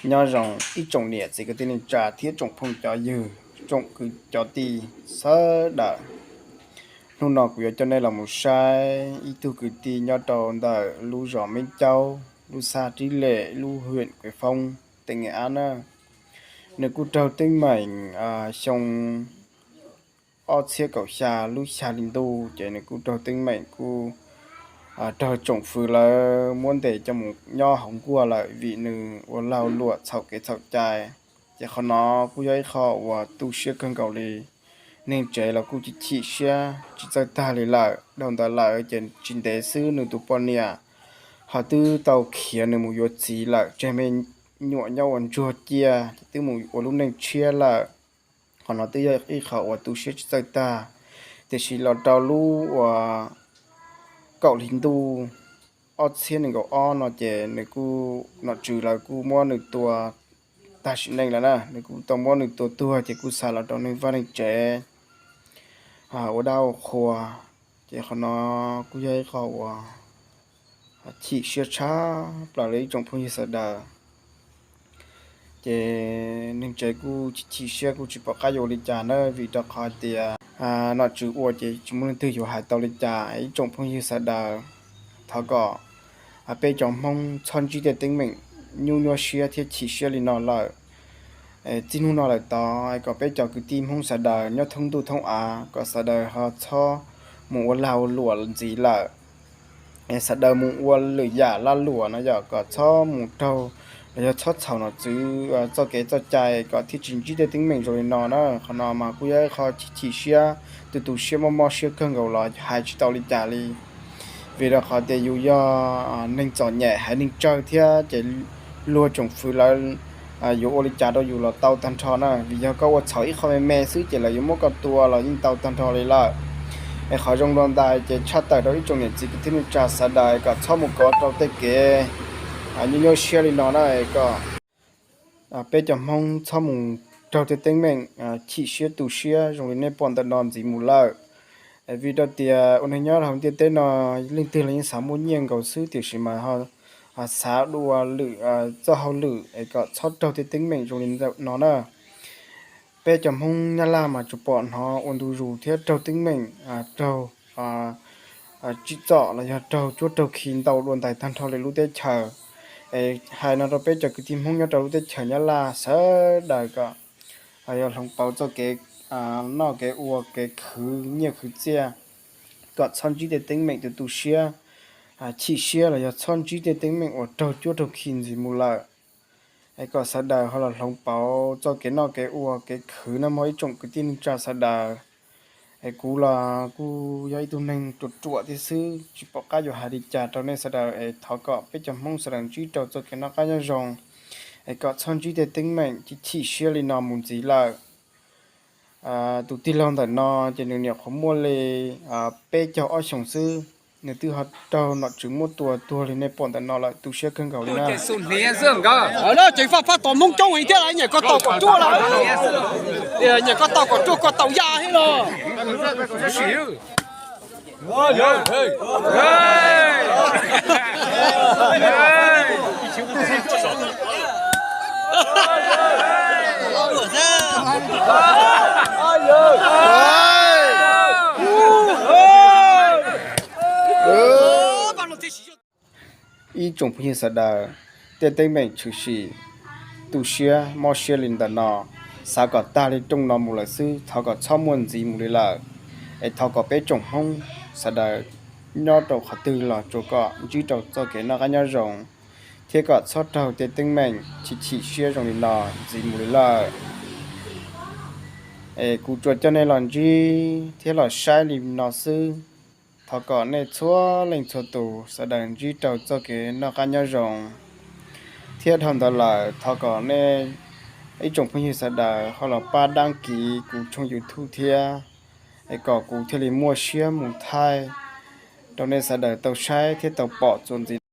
Nyob zoo ib tsoom niam txiv kwv tij neej tsa thiab tsoom phooj cov ywg, tsoom kwv cov tij sawv daws. Hnub no kuv yuav coj nej los mus saib ib tug kwv tij nyob rau ntawm lub zos Meeb Caub, lub xab Rib Lem, lub hwm Kuv Foob, teb Nkev Ab na. Nws kuj raug teeb meem xyoo ob txhiab kaum xya lub xya hli ntuj ces nws kuj raug teeb meem kuj raug tsoom fwv lawv muab ntes coj mus nyob hauv nkuaj lawm vim nws ua lag luam txhaum kev txhaum cai. Ces qhov no kuj yog ib qho uas tu siab kawg nkaus li. Neeg tsev los kuj chim chim siab tsis txawj tag li lawm. Dhau ntawd lawm ces tsis ntev xwb nws tus poj niam ho twb tau khiav nws mus yuav txiv lawm, tseg me nyuam nyob ua ntsuag ciaj ces twb mus ua lub neej tshiab lawm. Qhov no twb yog ib qho uas tu siab tsis txawj tag. Tiam sis los rau lub uas kaum hli ntuj ob txhiab nees nkaum ob no ces nws kuj, nom tswv lawv kuj muab nws tua tag sim neej lawm na, nws kuj tau muab nws tua tuag ces kuj xa los rau neeg vaj neeg tsev ua dab ua qhua. Ces qhov no kuj yog ib qho uas chim siab tshaj plaws li ib tsoom phooj ywg sawv daws. Ces neeg tsev kuj chim chim siab kuj tsis pom qab yuav ua li cas na, vim rau qhov tias nom tswv ua ces tsis muaj leej twg yuav hais tau li cas ib tsoom phooj ywg sawv daws. Thov kom peb cov Hmoob txhob ntsib tej teeb meem nyuaj nyuaj siab thiab chim siab li no lawm. Txij hnub no lawm tod kom peb cov kwv tij Hmoob sawv daws nyob thoob ntuj thoob av kom sawv daws ho txhob mus ua lag ua luam ntxiv lawm. Sawv daws mus ua lwm yam lag luam no yog kom txhob mus raug los yog txhob txhaum nom tswv txoj kev txoj cai kom thiaj tsis ntsib tej teeb meem zoo li no na. Qhov no mas kuj yog ib qho chim chim siab, tu tu siab mob mob siab kawg nkaus los hais tsis tau li cas li. Vim rau qhov tias yus yog neeg txom nyem haiv neeg tsawg thiab ces luag tsoom fwv lawv yuav ua li cas rau yus los tau tag nrho na, vim yog koj ua txhaum ib qho me me xwb ces lawv yuav muab koj tua los yeej tau tag nrho li lawm. Es qhov zoo dua ntais ces tshaj tawm rau ib tsoom niam txiv kwv tij neej tsa sawv daws kom txhob mus kov rau tej kev nyuaj nyuaj siab li no na, kom peb cov Hmoob txhob mus raug tej teeb meem chim siab tu siab zoo li nej pom ntawm no ntxiv mus lawm. Vim rau tias ua neeg nyob hauv ntiaj teb no leej twg los yeej xav muaj nyiaj nkaus xwb tiam sis mas xav dua lwm txoj hauj lwm es kom txhob raug tej teeb meem zoo li no na. Peb cov Hmoob Nyab Laj mas tsuas pom hnov ua ntu zus thiab raug teeb meem, raug tsim txom los yog raug cuab raug khi ntau dua ntais tag nrho li lub teb chaws. Es hais no rau peb cov kwv tij Hmoob nyob rau lub teb chaws Nyab Laj sawv daws kom yog hloov pauv txoj kev noj kev ua, kev khwv nyiaj khwv txiaj, kom txhob ntsib tej teeb meem tu tu siab, chim siab los yog txhob ntsib tej teeb meem uas raug cuab raug khi ntxiv mus lawm. Es kom sawv daws ho los hloov pauv txoj kev noj kev ua kev khwv no mog ib tsoom kwv tij neej tsa sawv daws. Es kuv los kuj yog ib tug neeg ruam ruam thiab xwb tsis pom qab yuav hais li cas rau nej sawv daws es thov kom peb cov Hmoob sawv daws ntsib rau txoj kev noj qab nyob zoo, es kom txhob ntsib tej teeb meem chim chim siab li no mus ntxiv lawm. Tus tij laug ntawm no ces nws nyuam qhuav muaj li peb caug ob xyoos xwb, nws twb ho raug nom tswv muab tua tuag li nej pom ntawm no lawm, tu siab kawg nkaus li na. Tseem faj faj tom Hmoob coob heev thiab, nyiam koj tau kom ruaj lawm, nyiam koj tau kom ruaj koj tau yaj thiab los. Ib tsoom phooj ywg sawv daws, tej teeb meem tshwm sim tu siab mob siab li ntawm no, xav kom tag li rooj no mus lawm xwb, thov kom txhob muaj ntxiv mus li lawm. Es thov kom peb tsoom Hmoob sawv daws nyob rau qhov twg los tsuas kom ntsib rau txoj kev noj qab nyob zoo, thiab kom txhob raug tej teeb meem chim chim siab zoo li no ntxiv mus li lawm. Es kuv tsuas coj nej los ntsib thiab los saib li no xwb. Thov kom nej txhua leej txhua tus sawv daws ntsib rau txoj kev noj qab nyob zoo, thiab dhau ntawd lawm thov kom nej ib tsoom phooj ywg sawv daws ho los pab dab kiv kuv tshooj YouTube thiab, es kom kuv thiaj li muaj siab mus thaij rau nej sawv daws tau saib thiab tau pom txuas ntxiv.